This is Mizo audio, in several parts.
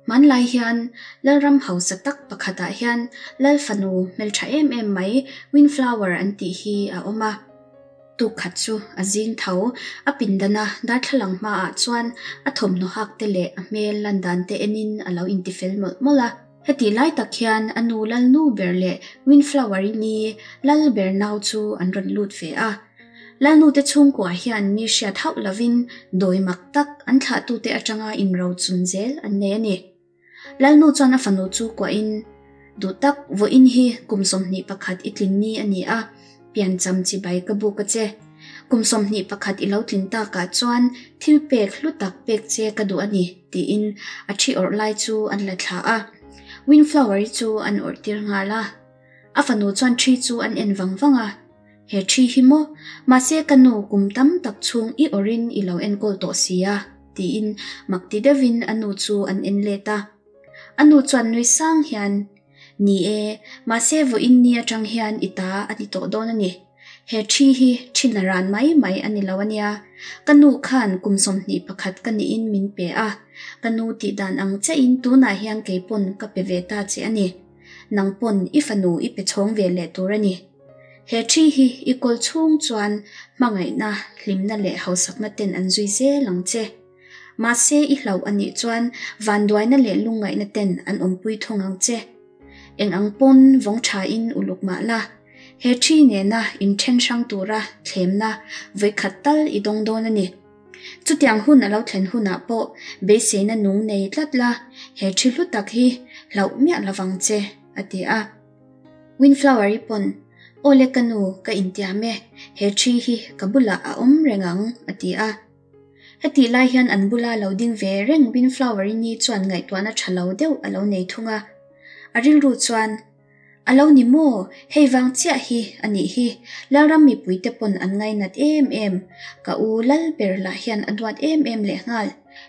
Hmanlai hian Lalram hausa tak pakhatah hian Lal fanu hmeltha em em mai Windflower an tih hi a awm a. Tuk khat chu a zing tho, a pindana darthlalang hmaah chuan a thawmhnaw hak te leh a hmel lan dan te enin a lo intifel mawlh mawlh a. Hetih lai tak hian a nu Lalnu ber leh Windflower-i ni Lal ber nau chu an rawn lut ve a. Lalnute chhungkua hian mi hriat hauh lovin dawi mak tak an thlahtute atanga inro chun zel an nei a ni. Lalnu chuan a fanu chu kuahin, Duh tak, vawiin hi kum 21 i tlin ni a ni a, piancham chibai ka buk a che. Kum 21 i lo tlin takah chuan thil pek hlu tak pek che ka duh a ni, tiin a thi awrh lai chu an la thla a. Windflower-i chu an awrh tir nghal a. A fanu chuan thi chu an en vang vang a. He thi hi maw? Mahse ka nu kum tam tak chhung i awrhin i lo enkawl tawh si a, tiin mak ti deuhin a nu chu an en let a. A nu chuan nui sang hian, Ni e, mahse vawiin ni atang hian i ta a ni tawh dawn a ni. He thi hi thi naran mai mai a ni lo a nia. Ka nu khan kum 21 ka niin min pe a, ka nu tih dan ang chiahin tunah hian kei pawn ka pe ve ta che a ni. Nang pawn i fanu i pe chhawng ve leh tur a ni. He thi hi i kawl chhung chuan hmangaihna, hlimna leh hausakna ten an zui zel ang che. Mahse i hlauh a nih chuan vanduaina leh lungngaihna ten an awmpui thung ang che. Eng ang pawn vawng thain uluk mah la, he thi nena inthen hrang tura thlemna vawikhat tal i dawng dawn a ni. Chutiang hun a lo thlen hunah pawh beiseina nung nei tlat la, he thi hlu tak hi hlauh miah lovang che, a ti a. Windflower-i pawn, Aw le ka nu, ka intiam e, he thi hi ka bulah a awm reng ang, a ti a. Hetih lai hian an bula lo ding ve reng Windflower-i ni chuan ngaihtuahna tha lo deuh a lo nei thung a. A rilru chuan, A lo ni maw? Hei vang chiah hi a nih hi, Lalram mipuite pawn an ngainat em em. Ka u lal ber lah hian a duat em em lehnghal.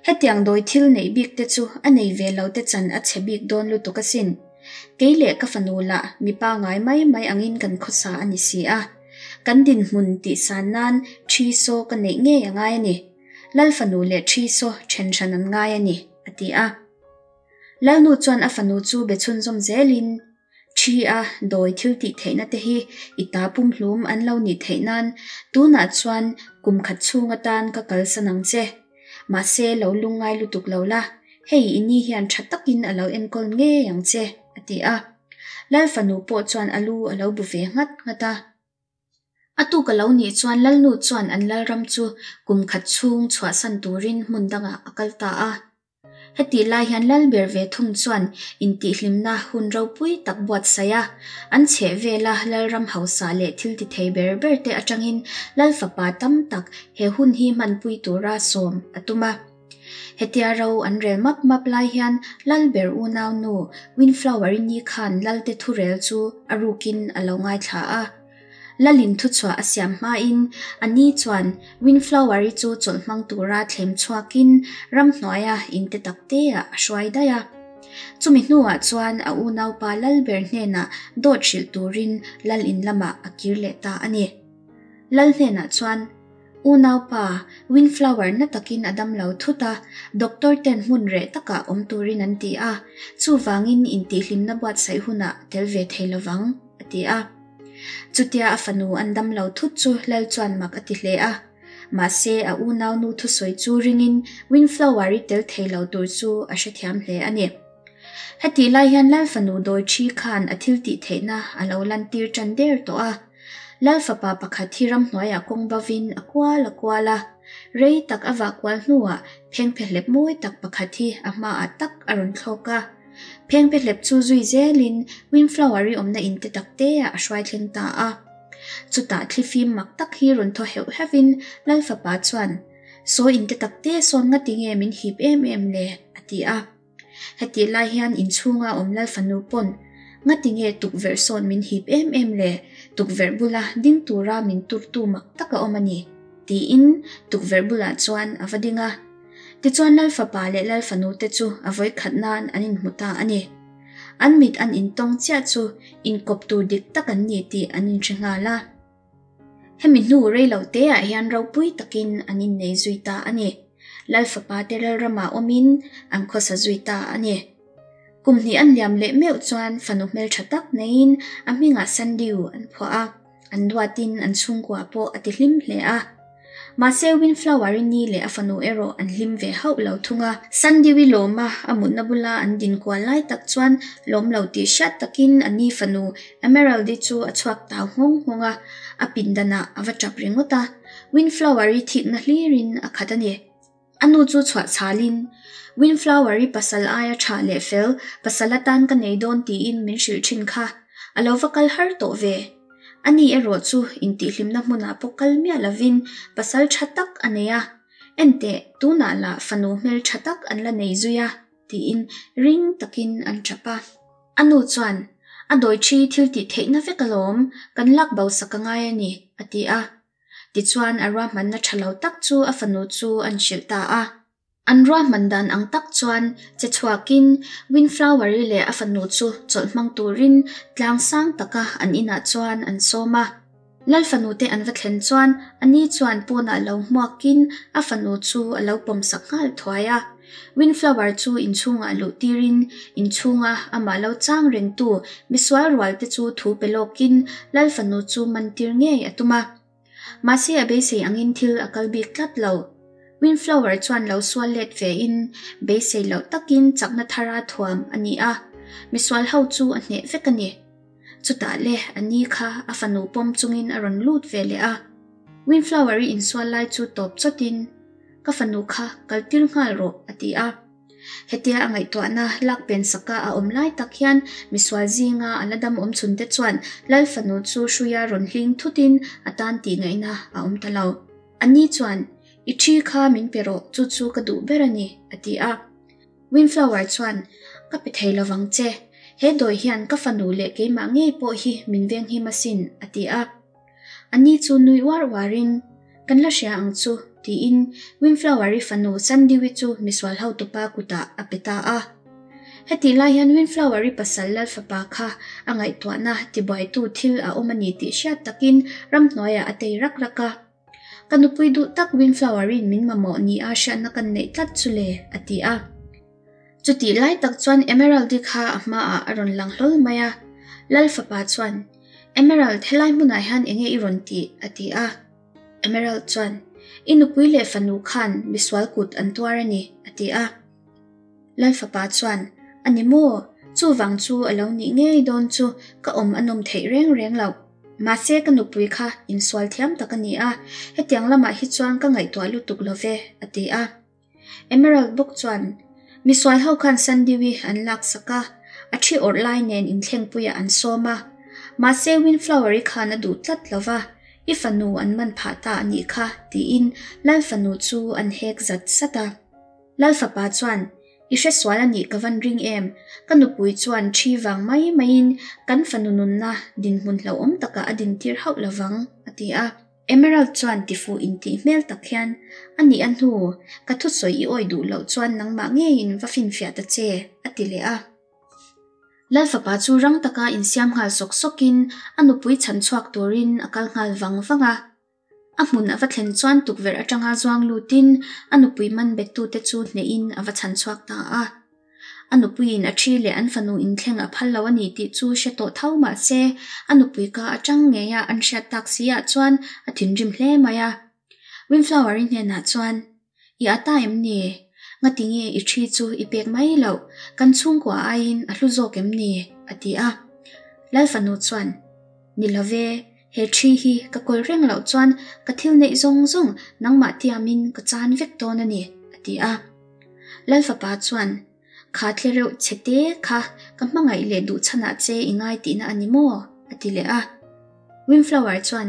Hetiang dawi thil neih bik te chu a nei ve lo te chan a chhe bik dawn lutuk asin. Kei leh ka fanu lah mi pangai mai mai angin kan khawsa a ni si a. Kan dinhmun tihsan nan thi saw ka neih ngei a ngai a ni. Lal fanu leh thi saw then hran an ngai a ni, a ti a. Lalnu chuan a fanu chu be chhunzawm zelin, Thi a dawi thil tih theihna te hi i ta pumhlum an lo nih theih nan tunah chuan kum khat chhung atan ka kalsan ang che. Mahse lo lungngai lutuk lo la, hei i ni hian tha takin a lo enkawl ngei ang che, a ti a. Lal fanu pawh chuan a lu a lo bu ve nghat nghat a. A tuk a lo nih chuan Lalnu chuan an Lalram chu kum khat chhung chhuahsan turin hmun dangah a kal ta a. Hetih lai hian Lalber ve thung chuan intihhlimna hun ropui tak buatsaih a, an chheh vela Lalram hausa leh thil ti thei ber ber te atangin Lal fapa tam tak he hun hi hmanpui tura sawm a tum a. Hetia ro an rel map map lai hian Lalber unau nu Windflower-i ni khan Lalte thurel chu a rukin a lo ngaithla a. Lalin thuchhuah a siam hmain a ni chuan Windflower-i chu chawlh hmang tura thlem chhuakin ramhnuaia in te tak teah a hruai daih a. Chumi hnuah chuan a unaupa Lalber hnenah dawt hrilh turin Lal in lamah a kir leh ta a ni. Lal hnenah chuan, Unaupa, Windflower na takin a dam lo thut a, doctor ten hmun reh takah awm turin an ti a, chuvangin intihhlimna buatsaih hunah tel ve thei lovang, a ti a. Chutia a fanu an dam lo thut chu Lal chuan mak a ti hle a. Mahse, a unaunu thusawi chu ringin Windflower-i tel thei lo tur chu a hrethiam hle a ni. Hetih lai hian Lal fanu dawi thi khan a thil tih theihna a lo lantir tan der tawh a. Lal fapa pakhat hi ramhnuaiah kawng bovin a kual a kual a. Rei tak a vah kual hnuah phengphehlep mawi tak pakhat hi a hmaah tak a rawn thlawk a. Phengphehlep chu zui zelin Windflower-i awmna in te tak teah a hruai thleng ta a. Chutah thlifim mak tak hi rawn thaw heuh heuhin Lal fapa chuan, Saw in te tak te sawn ngati nge min hip em em le? a ti a. Hetih lai hian inchhunga awm Lal fanu pawn, Ngati nge tukverh sawn min hip em em le? Tukverh bula ding tura min turtu mak tak a awm a ni, tiin tukverh bulah chuan a va ding a. Tichuan Lal fapa leh Lal fanu te chu a vawikhat nan an inhmu ta a ni. An mit an intawng chiah chu inkawp tur dik tak an ni tih an inhre nghal a. Hemi hnu rei lo te ah hian ropui takin an innei zui ta a ni. Lal fapa te lalramah awmin an khawsa zui ta a ni. Kum hnih an liam leh meuh chuan fanu hmeltha tak neiin a hmingah Sandiu an phuah a, an duatin an chhungkua pawh a ti hlim hle a. Mahse Windflower-i ni leh a fanu erawh an hlim ve hauh lo thung a. Sandiu-i lawma a mutna bula an din kual lai tak chuan lawm lo tih hriat takin a ni fanu Emerald-i chu a chhuak tau nghawng nghawng a, a pindanah a va tap ringawt a. Windflower-i thikna hlirin a khat a ni. A nu chu chhuah chhalin, Windflower-i pasal aia tha leh fel, pasal atan ka nei dawn tiin min hrilh thin kha. A lo va kal har tawh ve. Ani erawh chu intihhlimna hmunah pawh kal miah lovin pasal tha tak a nei a. Enteh, tunah lah fanu hmel tha tak an la nei zui a, tiin ring takin an tap a. A nu chuan, A dawi thi thil tih theihna vek alawm, kan lak bo sak a ngai a ni, a ti a. Tichuan a ruahmanna tha lo tak chu a fanu chu an hrilh ta a. An ruahman dan ang tak chuan che chhuakin Windflower-i leh a fanu chu chawlh hmang turin tlang sang taka an inah chuan an sawm a. Lal fanu te an va thlen chuan ani chuan pawnah lo hmuakin a fanu chu a lo pawmsak nghal thuai a. Windflower chu inchhungah luh tirin inchhunga amah lo chang rengtu misual rual te chu thu pe lawkin Lal fanu chu man tir ngei a tum a. Mahse a beisei angin thil a kal bik tlat lo. Windflower chuan lo sual let ve in beisei loh takin chakna thara thuam a ni a, misual ho chu a hneh vek a ni. Chutah le a ni kha a fanu pawm chungin a rawn lut ve leh a. Windflower-i insual lai chu tawp chawtin, Ka fanu kha kal tir nghal rawh, a ti a. Hetia a ngaihtuahna lak pen saka a awm lai tak hian misual zinga a la dam awm chhunte chuan Lal fanu chu hruia rawn hling thutin a tan tih ngaihna a awm ta lo. Ani chuan, I thi kha min pe rawh, chu chu ka duh ber a ni, a ti a. Windflower chuan, Ka pe thei lovang che. He dawi hian ka fanu leh keimah ngei pawh hi min venghim asin, a ti a. Ani chu nui uar uarin, Kan la hria ang chu, tiin Windflower-i fanu Sandiwi chu misual hotupa kutah a pe ta a. Hetih lai hian Windflower-i pasal Lalfapa kha a ngaihtuahna tibuaitu thil a awm a ni tih hriat takin ramhnuaiah a tei rak rak a. Ka nupui duh tak Windflower-in min mamawh nia hriatna kan neih tlat chu le, a ti a. Chutih lai tak chuan Emerald-i kha a hmaah a rawn lang hlawl mai a. Lal fapa chuan, Emerald, helai hmunah hian eng nge i rawn tih? a ti a. Emerald chuan, I nupui leh fanu khan misual kut an tuar a ni, a ti a. Lal fapa chuan, A ni maw? Chuvang chu a lo nih ngei dawn chu ka awm a nawm theih reng reng loh. Mahse ka nupui kha insual thiam tak a ni a, hetiang lamah hi chuan ka ngaihtuah lutuk lo ve, a ti a. Emerald bawk chuan, Misual ho khan Sandiwi an laksak a, a thi awrh lai nen inthlengpuiah an sawm a. Mahse Windflower-i khan a duh tlat lo va, i fanu an man phah ta a nih kha, tiin Lal fanu chu an hek zat zat a. Lal fapa chuan, I hresual a nih ka van ring em? Ka nupui chuan thi vang mai maiin kan fanu nunna dinhmun hlauhawm takah a dintir hauh lo vang, a ti a. Emerald chuan tifuh intih hmel tak hian, A nih a hnu, ka thusawi i awih duh loh chuan nangmah ngeiin va finfiah ta che, a ti leh a. Lal fapa chu rang taka insiam nghal sawk sawkin a nupui chhan chhuak turin a kal nghal vang vang a. A hmun a va thlen chuan tukverh atanga zuang lutin a nupui man bettute chu hnehin a va chhan chhuak ta a. A nupuiin a thi leh an fanu inthleng a phal lo a ni tih chu hre tawh tho mah se, a nupui ka atang ngeia an hriat tak si ah chuan a thinrim hle mai a. Windflower-i hnenah chuan, I ata em ni? Ngati nge i thi chu i pek mai loh? Kan chhungkua aiin a hlu zawk em ni? a ti a. Lal fanu chuan, Ni lo ve, he thi hi ka kawl reng loh chuan ka thil neih zawng zawng nangmah tiamin ka chan vek dawn a ni, a ti a. Lal fapa chuan, Kha tle reuh che te kha ka hmangaih leh duh chhanah che i ngai tihna a ni maw? a ti leh a. Windflower chuan,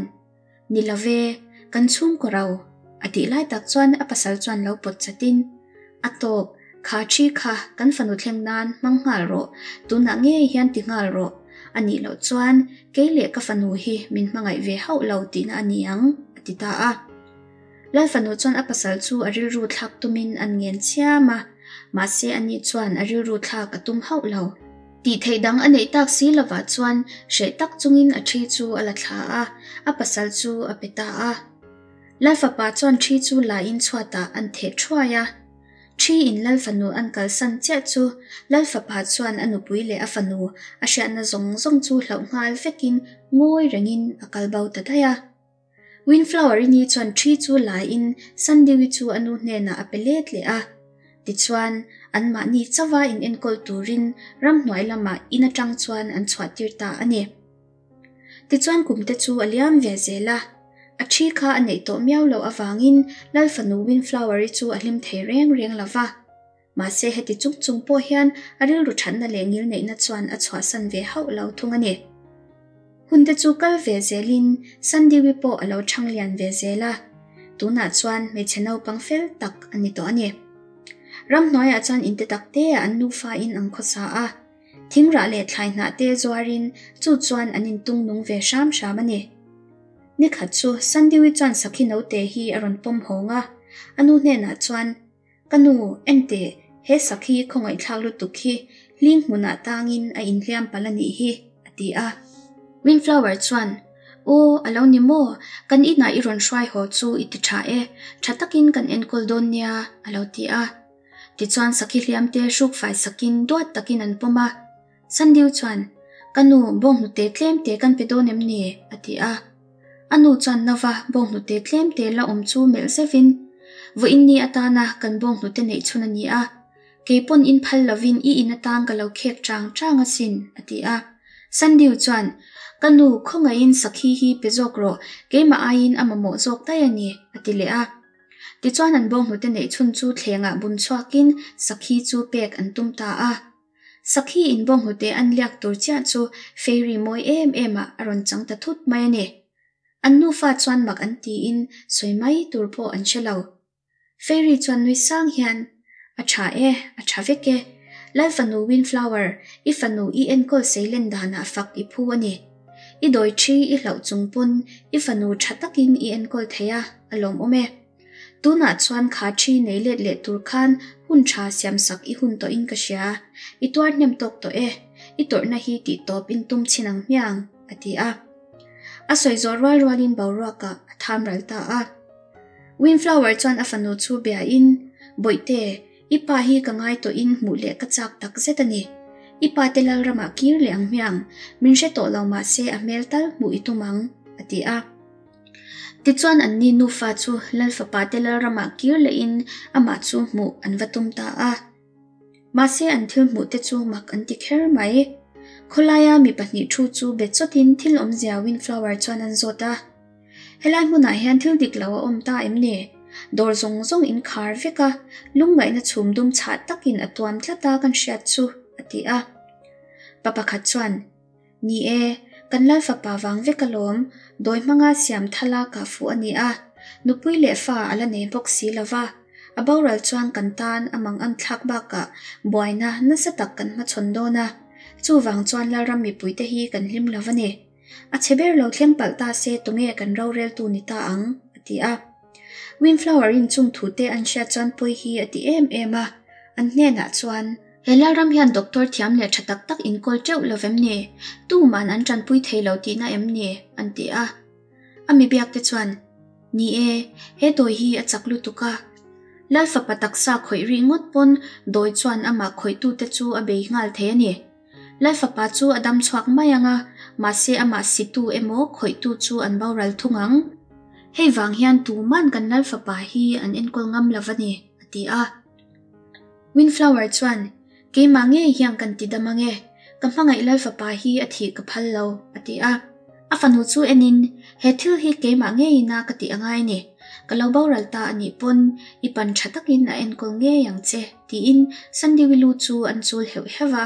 Ni lo ve, kan chhungkaw ro, a tih lai tak chuan a pasal chuan lo pawt chatin, A tawp, kha thi kha kan fanu thleng nan hmang nghal rawh, tunah ngei hian ti nghal rawh, a nih loh chuan kei leh ka fanu hi min hmangaih ve hauh lo tihna a ni ang, a ti ta a. Lal fanu chuan a pasal chu a rilru thlak tumin an ngen chiam a, mahse ani chuan a rilru thlak a tum hauh lo. Tih theih dang a neih tak si lovah chuan hreh tak chungin a thi chu a la thla a, a pasal chu a pe ta a. Lal fapa chuan ṭhi chu la in chhuatah an theh ṭhuai a. Ṭhi in Lal fanu an kalsan chiah chu Lal fapa chuan a nupui leh a fanu a hriatna zawng zawng chu hlauh nghal vekin ngawi rengin a kal bo ta daih a. Windflower-i ni chuan ṭhi chu la in Sandew-i chu a nu hnenah a pe let leh a. Tichuan, anmahni chauha in enkawl turin ramhnuai lamah in aṭang chuan an chhuahtir ta a ni. Tichuan kum te chu a liam ve zel a, a ṭhi kha a neih tawh miau loh avangin Lal fanu Windflower-i chu a hlim thei reng reng lo va. Mahse heti chung chung pawh hian a rilru ṭhatna leh ngilneihna chuan a chhuahsan ve hauh lo thung a ni. Hun te chu kal ve zelin Sandiwi pawh a lo ṭhang lian ve zel a, tunah chuan hmeichhe naupang fel tak a ni tawh a ni. Ramhnuaiah chuan inte tak te ah an nufa in an khawsa a. Thingrah leh thlai hnah te zuarin chu chuan an intung nung ve hram hram a ni. Ni khat chu Sandiwi chuan sakhi note hi a rawn pawm hawng a, a nu hnenah chuan, Ka nu, enteh, he sakhi khawngaihthlak lutuk hi hling hmunah tangin a inhliam palh a nih hi, a ti a. Windflower chuan, Aw, a lo ni maw? Kan inah i rawn hruai haw chu i ti tha e, tha takin kan enkawl dawn nia, a lo ti a. Tichuan sakhi hliamte hruk fai sakin duat takin an pawm a. Sandiu chuan, Ka nu, bawnghnute tlemte kan pe dawn em ni? a ti a. A nu chuan nova bawnghnute tlemte la awm chu melh zeuhin, Vawiin ni atana kan bawnghnute neih chhun a ni a. Kei pawn in phal lovin i in atan ka lo khek chang chang asin, a ti a. Sandiu chuan, Ka nu, khawngaihin sakhi hi pe zawk rawh, keimah aiin a mamawh zawk daih a ni, a ti leh a. Tichuan an bawnghnute neih chhun chu thlengah bun chhuakin sakhi chu pek an tum ta a. Sakhi in bawnghnute an liak tur chiah chu fairy mawi em em ah a rawn chang ta thut mai a ni. An nufa chuan mak an tiin sawi mai tur pawh an hre lo. Fairy chuan nui sang hian, A tha e, a tha vek e. Lal fanu Windflower, i fanu i enkawl seilen danah fak i phu a ni. I dawi thi i hlauh chung pawn i fanu tha takin i enkawl thei a, a lawmawm e. Tunah chuan kha thi nei let leh tur khan hun tha siamsak i hun tawhin ka hria. I tuar hnem tawk tawh e, i tawrhna hi tih tawp in tum chhin ang hmiang, a ti a. A sawi zawh rual rualin boruakah a tham ral ta a. Windflower chuan a fanu chu biain, Bawihte, I pa hi ka ngai tawhin hmuh leh ka chak tak zet a ni. I pa te Lalramah kir leh ang hmiang, min hre tawh lo mah se a hmel tal hmuh i tum ang, a ti a. Tichuan anni nufa chu Lal fapa te Lalramah kir lehin amah chu hmuh an va tum ta a. Mahse an thil hmuh te chu mak an ti kher mai. Khawlaia mi pahnih thu chu bet chawtin thil awmzia Windflower chuan an zawt a. Helai hmunah hian thil dik lo a awm ta em ni? Dawr zawng zawng in khar vek a, lungngaihna chhum dum chhah takin a tuam tlat a kan hriat chu, a ti a. Pa pakhat chuan, Ni e, kan Lal fapa vang vek alawm, dawi hmanga siam thala kah fuh a ni a, nupui leh fa a la nei bawk si lo va, a boral chuan kan tan a mangan thlak bakah buaina nasa tak kan hmachhawn dawn a, chuvang chuan Lalram mipuite hi kan hlim lo a ni. A chhe ber lo thleng palh ta se tunge kan roreltu ni ta ang? a ti a. Windflower-in chung thute an hriat chuan pawi hi a ti em em a, an hnenah chuan, He Lalram hian doctor thiam leh tha tak tak inkawl teuh lo vem ni? Tuman an tanpui thei lo tihna em ni? an ti a. A mi biak te chuan, Ni e, he dawi hi a chak lutuk a. Lal fapa taksa khawih rih ngawt pawn dawi chuan amah khawihtute chu a bei nghal thei a ni. Lal fapa chu a dam chhuak mai ang a, mahse amah situ emaw khawihtu chu an boral thung ang. Hei vang hian tuman kan Lal fapa hi an enkawl ngam lo a ni, a ti a. Windflower chuan, Keimah ngei hian kan ti dam ang e, ka hmangaih Lal fapa hi a thih ka phal lo, a ti a. A fanu chu enin, He thil hi keimah ngeina ka tih a ngai ni, ka lo boral ta a nih pawn i pan tha takin a enkawl ngei ang che, tiin Sandiwi lu chu an chul heuh heuh a.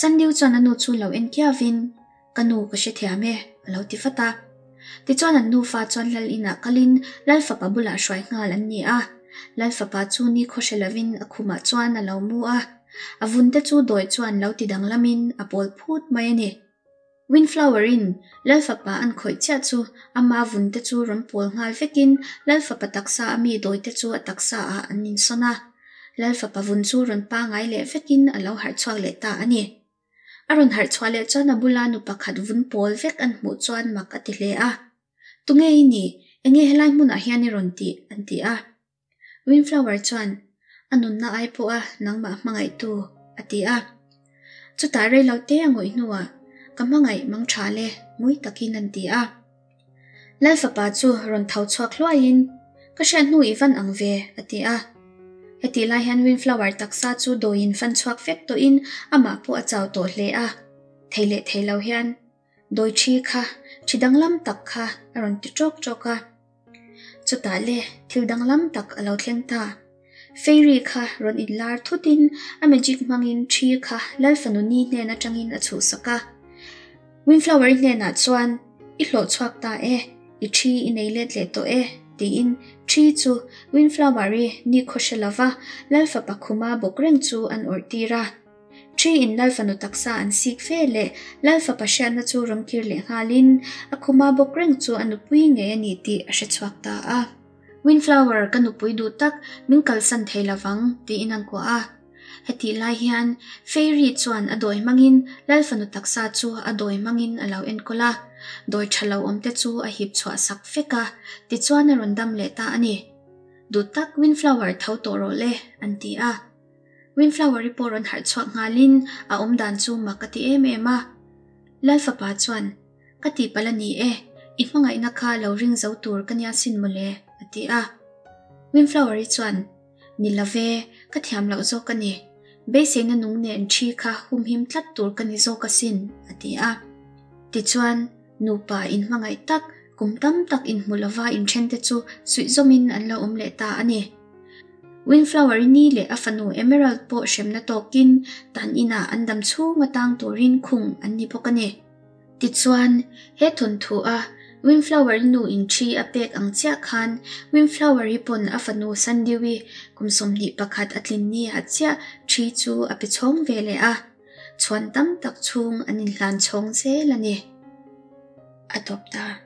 Sandiw chuan a nu chu lo en kiavin, Ka nu ka hrethiam e, a lo ti vat a. Tichuan an nufa chuan Lal inah kalin Lal fapa bulah hruai nghal an ni a. Lal fapa chu nikhaw hre lovin a khumah chuan a lo mu a. A vunte chu dawi chuan lo ti danglamin a pawl phut mai a ni. Windflower-in Lal fapa an khawih chiah chu ama vunte chu rawn pawl nghal vekin Lal fapa taksa a mi dawite chu a taksa ah an insawn a. Lal fapa vun chu rawn pangai leh vekin a lo harh chhuak leh ta a ni. A rawn harh chhuah leh chuan a bula nu pakhat vun pawl vek an hmuh chuan mak a ti hle a. Tunge i nih? Enge helai hmunah hian i rawn tih? an ti a. Windflower chuan, A nunna ai pawha nangmah hmangaihtu, a ti a. Chutah rei lo te a ngawih hnuah, Ka hmangaih mang tha le, ngui takin an ti a. Lal fapa chu rawn tho chhuak hluaiin, Ka hriat hnu i van ang ve, a ti a. Hetih lai hian Windflower taksa chu dawiin fan chhuak vek tawhin amah pawh a chau tawh hle a. Thei leh thei lo hian, Dawi ṭhi kha, ṭhi danglam tak kha a rawn ti ṭawk ṭawk a. Chutah le, thil danglam tak a lo thleng ta. Fairy kha rawn inlar thutin a magic hmangin ṭhi kha Lal fanu ni hnen aṭangin a chhuhsak a. Windflower-i hnenah chuan, I hlawh chhuak ta e, i ṭhi i nei let leh tawh e, tiin ṭhi chu Windflower-i ni khaw hre lova Lal fapa khuma bawk reng chu an awrh tir a. Ṭhi in Lal fanu taksa an sik fe leh Lal fapa hriatna chu rawn kir leh nghalin a khuma bawk reng chu a nupui ngei a ni tih a hre chhuak ta a. Windflower ka nupui duh tak min kalsan thei lovang tiin an kuah a. Hetih lai hian Fairy chuan a dawi hmangin Lal fanu taksa chu a dawi hmangin a lo enkawl a, dawi ṭha lo awm te chu a hip chhuah sak vek a, tichuan a rawn dam leh ta a ni. Duh tak Windflower tho tawh rawh le an ti a. Windflower-i pawh rawn harh chhuak nghalin a awmdan chu mak a ti em em a. Lal fapa chuan, Ka tihpalh a ni e, i hmangaihna kha lo ring zo tur ka nia sin mawle, a ti a. Windflower-i chuan, Ni lo ve, ka thiam loh zawk a ni. Beiseina nung nen ṭhi kha humhim tlat tur ka ni zawk asin, a ti a. Tichuan, nupa inhmangaih tak, kum tam tak inhmu lova inṭhente chu suihzawmin an lo awm leh ta a ni. Windflower-i ni leh a fanu Emerald pawh hremna tawkin tan inah an dam chhung atang turin khung an ni bawk a ni. Tichuan, he thawnthu a Windflower-i nu in ṭhi a pek ang chiah khan Windflower-i pawn a fanu Sandew-i kum 21 a tlin ni ah chiah ṭhi chu a pe chhawng ve leh a, chhuan tam tak chhung an inhlan chhawng zel a ni. A tawp ta.